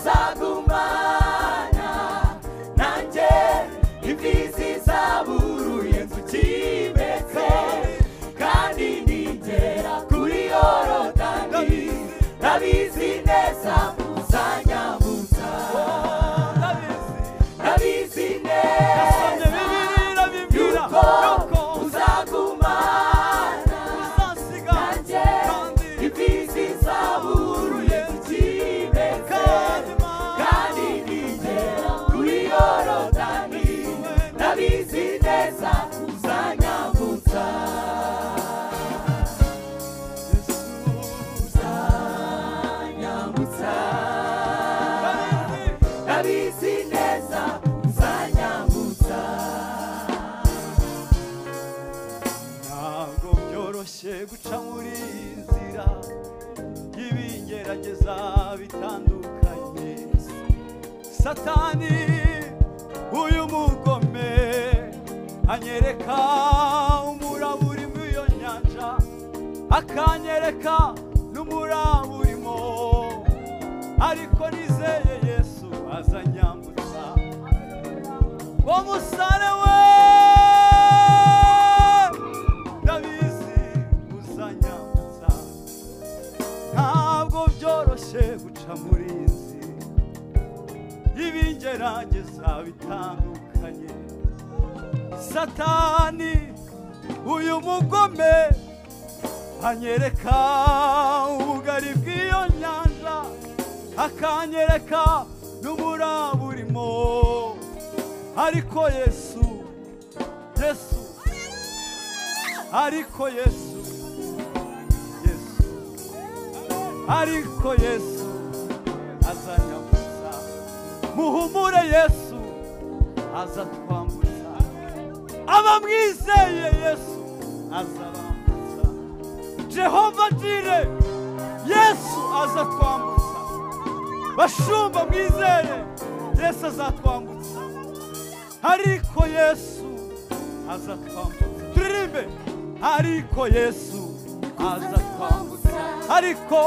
uzagumana nanjye imfizi zaburuye nzukimetse kandi nigera kuri Yorodani ndabizi neza uzanyambutsa ndabizi neza yuko uzagumana nanjye imfizi zaburuye nzukimetse kandi nigera kuri Yorodani ndabizi neza uzanyambutsa uzanyambutsa ndabizi neza uzanyambutsa. Ntabwo byoroshye guca muri iyi nzira y'ibingerageza bitandukanye. Satani uyu mugome anyereka umuraba uri muri iyo nyanja, akanyereka n'umuraba urimo, ariko nizeye Yesu azanyambutsa. Wo musare we ndabizi uzanyambutsa. Ntabwo byoroshye guca muri iyi nzira y'ibingerageza bitandukanye. Satani uyu mugome anyereka ubugari bw'iyo nyanja, akanyereka n'umuraba urimo, ariko Yesu, Yesu, ariko Yesu, Yesu, ariko Yesu azanyambutsa. Muhumure Yesu azatwambutsa, abamwizeye Yesu azabambutsa. Jehova Jire Yesu azatwambutsa. Bashumba mwizeye Yesu azatwambutsa, ariko Yesu azatwambutsa. Turirimbe ariko Yesu azatwambutsa, ariko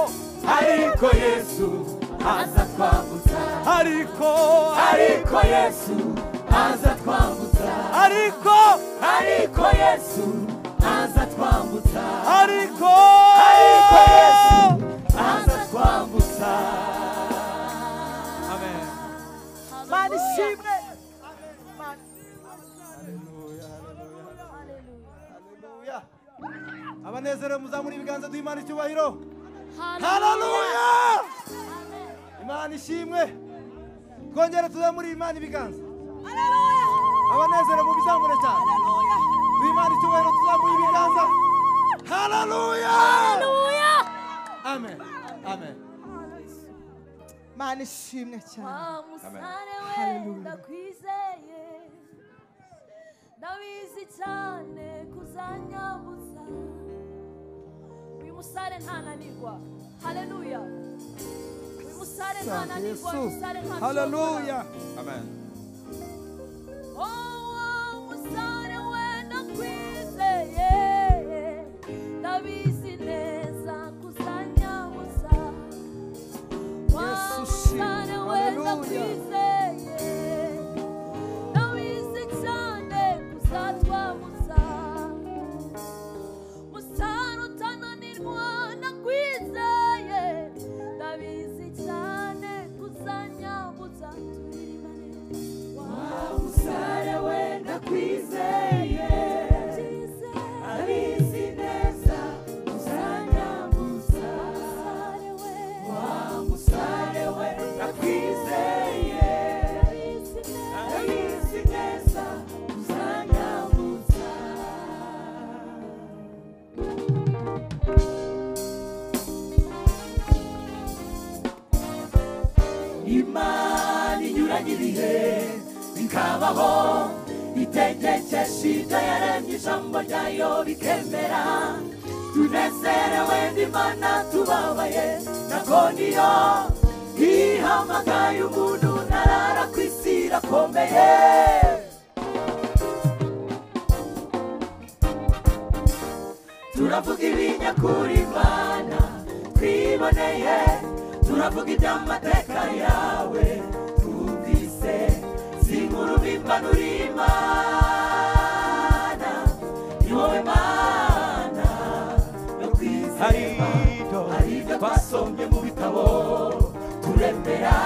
ariko Yesu azatwambutsa, ariko ariko Yesu azatwambutsa, ariko ariko Yesu azatwambutsa, ariko ariko Yesu azatwambutsa. Amen. Mana ishimwe. Haleluya. Abanezerewe muzamura ibiganza duha Imana icyubahiro. Haleluya. Imana ishimwe. Twongere tuzamure Imana ibiganza. Abanezerewe mubizamure cyane. Duha Imana icyubahiro tuzamure ibiganza. Haleluya. Amen. Amen. Mana ishimwe cyane. Wa musare we ndakwizeye ndabizi cyane kuzanyambutsa. Uyu musare ntananirwa. Haleluya. Uyu musare ntananirwa. Uyu musare ntashobora. Haleluya. Amen. Oh, wa musare we ndakwizeye ndabizi neza kuzanyambutsa. Wa Yesu shimwe. musare we Haleluya. ndakwizeye ndabizi cyane kuzatwambutsa. Musare utananirwa ndakwizeye ndabizi cyane kuzanyambutsa. Turirimbane. Wa Musare we ndakwizeye ndabizi neza uzanyambutsa. Musare we Wa musare we ndakwizeye ndabizi neza ndabizi neza uzanyambutsa. Imana inyuranye ibihe bikabaho itegekesha ibyo yaremye ijambo ryayo bikemera. Tunezerewe n'Imana tubabaye nako niyo ihamagaye umuntu ntarara ku isi irakomeye. Turavuga ibinyakuri Imana twiboneye, turavuga iby'amateka yawe. Turemera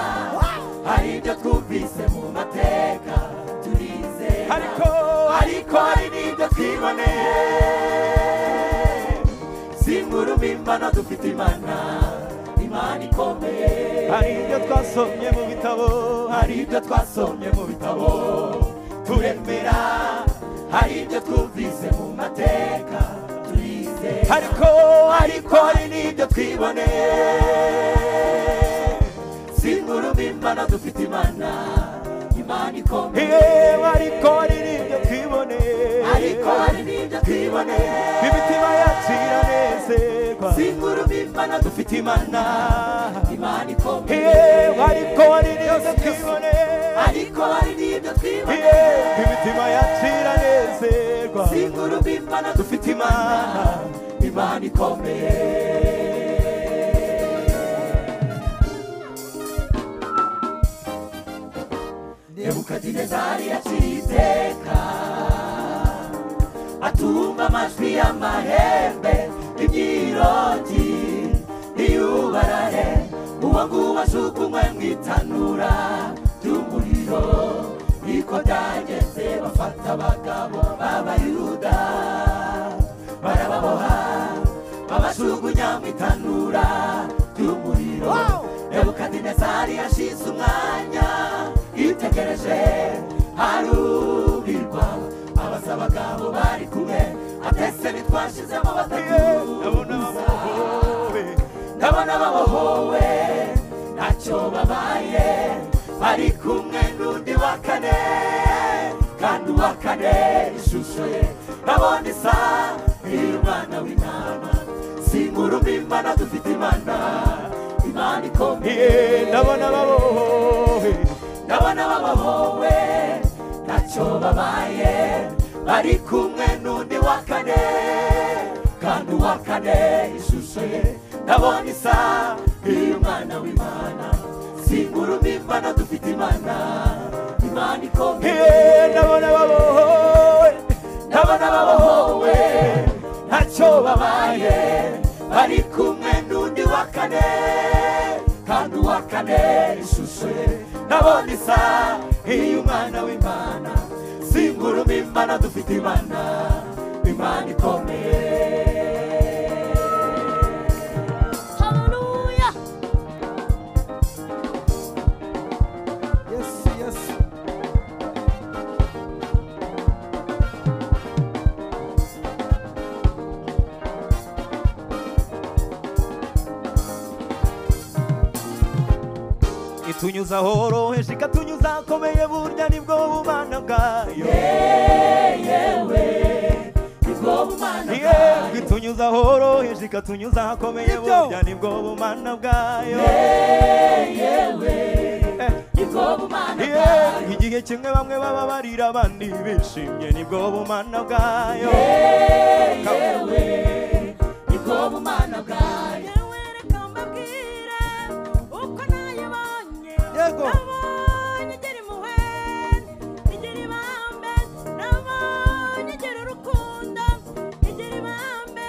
hari ibyo twumvise mu mateka turizera ariko hari n'ibyo twiboneye si inkuru mpimbano dufite Imana Imana ikomeye hari ibyo twasomye mu bitabo hari ibyo twasomye mu bitabo turemera hari ibyo twumvise mu mateka turizera ariko hari n'ibyo twiboneye si inkuru mpimbano dufite Imana Imana ikomeye ariko hari n'ibyo twiboneye ariko hari n'ibyo twiboneye imitima yacu iranezerwa si inkuru mpimbano dufite Imana Imana ikomeye ariko hari n'ibyo twiboneye ariko hari n'ibyo twiboneye imitima yacu iranezerwa si inkuru mpimbano dufite Imana Imana ikomeye Nebukadinezari yaciye iteka atumva amajwi y'amahembe imyirongi iyubarare uwo nguwo ajugunywe mu itanura ry'umuriro niko byagenze bafata abagabo b'Abayuda barababoha babajugunya mu itanura ry'umuriro Nebukadinezari yashize umwanya yitegereje arumirwa abaza abagabo bari kumwe atese ntitwashizemo batatu ndabona babohowe ntacyo babaye bari kumwe n'undi wa kane kandi uwa kane ishusho ye ndabona isa nk'iy'umwana w'intama si inkuru mpimbano dufite Imana Imana ikomeye ndabona babohowe ndabona babohowe ntacyo babaye bari kumwe n'undi wa kane kandi uwa kane ishusho ye ndabona isa nk'iy'umwana w'Imana si inkuru mpimbano dufite Imana Imana ikomeye ndabona babohowe ndabona babohowe ntacyo babaye bari kumwe n'undi wa kane kandi uwa kane ishusho ye ndabona isa nk'iy'umwana w'Imana si inkuru mpimbano dufite Imana Imana ikomeye Hallelujah. Yes, yes. Itunyuza horoheje ikatunyuza akomeye burya nibwo bumana bwayo yewe nibwo bumana bwayo itunyuza horoheje ikatunyuza akomeye burya nibwo bumana bwayo yewe nibwo bumana bwayo igihe kimwe bamwe baba barira abandi bishimye nibwo bumana bwayo yewe nibwo bumana bwayo Yewe reka mbabwire uko nayibonye Yego. Nabonye igira impuhwe igira ibambe nabonye igira urukundo igira ibambe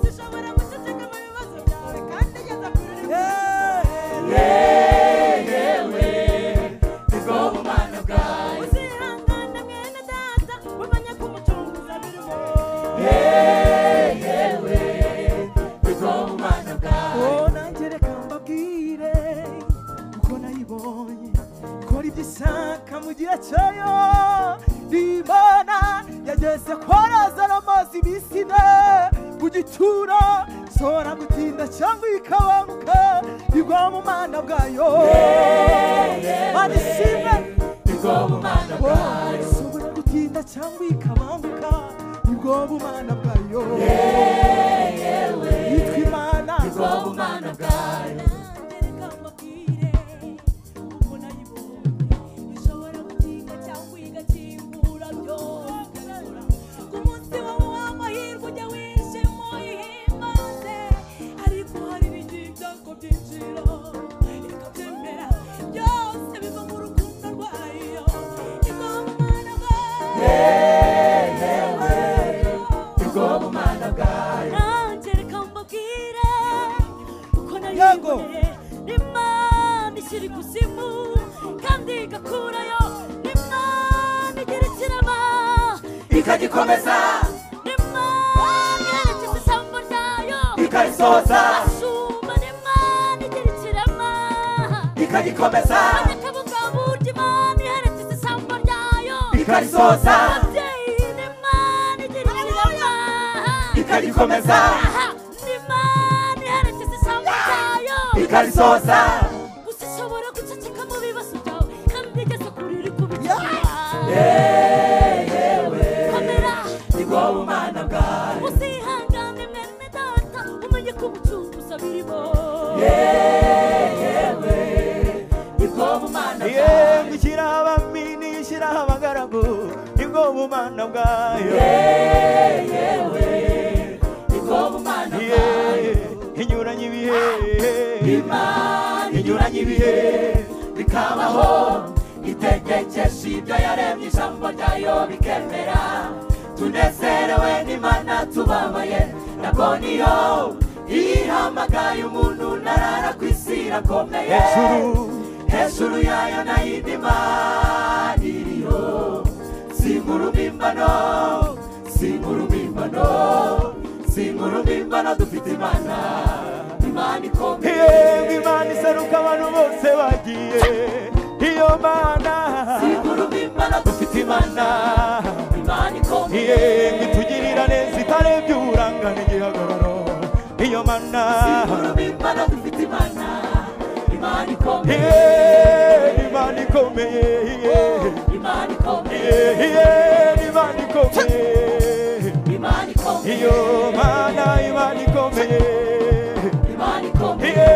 zishobora guceceka mu bibazo byawe kandi igeza kure yewe nibwo bumana bwayo uzihangane mwene data umenye ko umucunguzi abirimo yewe nibwo bumana bwayo Oh, nanjye reka mbabwire uko nayibonye ikora ibyo ishaka mu gihe cyayo Imana yageze kwa Lazaro amazi iminsi ine mu gituro ishobora gutinda cyangwa ikabanguka igwa mu mana bwayo Mana ishimwe nibwo bumana Oh, bwayo ishobora gutinda cyangwa ikabanguka igwa mu mana bwayo yitwa Imana nibwo bumana bwayo Nanjye reka mbabwire uko nayibonye ishobora gutinda cyangwa igakingura byose ikabikora ku munsi wawe w'amahirwe ujya wishima uyihimbaze ariko hari n'igihe ibyago byinjira ikabyemera byose biva mu rukundo rwayo nibwo bumana bwayo nibwo ikuzimu kandi igakurayo. Imana igira ikirema ikagikomeza, Imana iherekeza ijambo ryayo ikarisohoza, Ashumba n'Imana igira ikirema ikagikomeza, Abanyakabuga burya Imana iherekeza ijambo ryayo ikarisohoza, Ababyeyi n'Imana igira ikirema ikagikomeza, Imana iherekeza ijambo ryayo ikarisohoza. Gusa ishobora guceceka mu bibazo byawe kandi igeze kuri iri kubikora. Komera Nibwo bumana bwayo, uzihangane mwene data umenye ko umucunguzi abirimo. yewe nibwo bumana bwayo, Yemwe ishyiraho abamini ishyiraho abagaragu nibwo bumana bwayo. yewe nibwo bumana bwayo, Inyuranye ibihe, Imana inyuranye ibihe bikabaho, itegekesha ibyo yaremye ijambo ryayo bikemera. Tunezerewe n'Imana tubabaye nabwo niyo ihamagaye umuntu narara ku isi irakomeye. Hejuru hejuru yayo nayindi Imana iriyo, si inkuru mpimbano, si inkuru mpimbano, si inkuru mpimbano, dufite Imana, Imana ikomeye. Yemwe Imana iseruka abantu bose bagiye, iyo Mana Si inkuru mpimbano, dufite Imana, Imana ikomeye. Yemwe itugirira neza itarebye uburanga n'igihagararo, iyo Mana. Si inkuru mpimbano, dufite Imana, Imana ikomeye. Imana ikomeye, Imana ikomeye, Imana ikomeye, Imana ikomeye, iyo Mana Imana ikomeye, Imana ikomeye,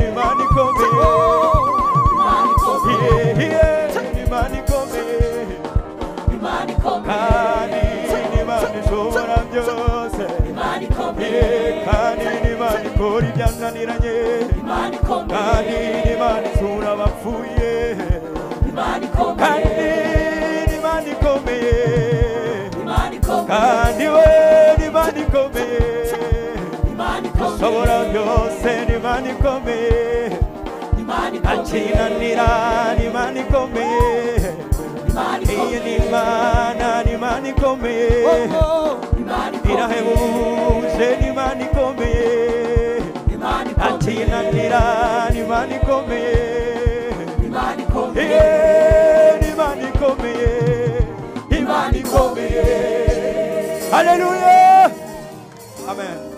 Imana ikomeye, Imana ikomeye, Imana ikomeye, Imana ikomeye, kandi Imana ishobora byose, Imana ikomeye, kandi Imana ikora ibyananiranye, Imana ikomeye, kandi Imana isura abapfuye, Imana ikomeye, kandi Imana ikomeye, Imana ikomeye, kandi we Imana ikomeye, Imana ikomeye, ishobora byose, Imana ikomeye, Imana ikomeye, akinanira, Imana ikomeye, Imana iyi ikomeye, ni Imana, Imana ikomeye, Imana ikomeye, irahebuje, Imana ikomeye, Imana ikomeye, akinanira, Imana ikomeye, Imana ikomeye, Imana ikomeye, Imana ikomeye. Haleluya, amen.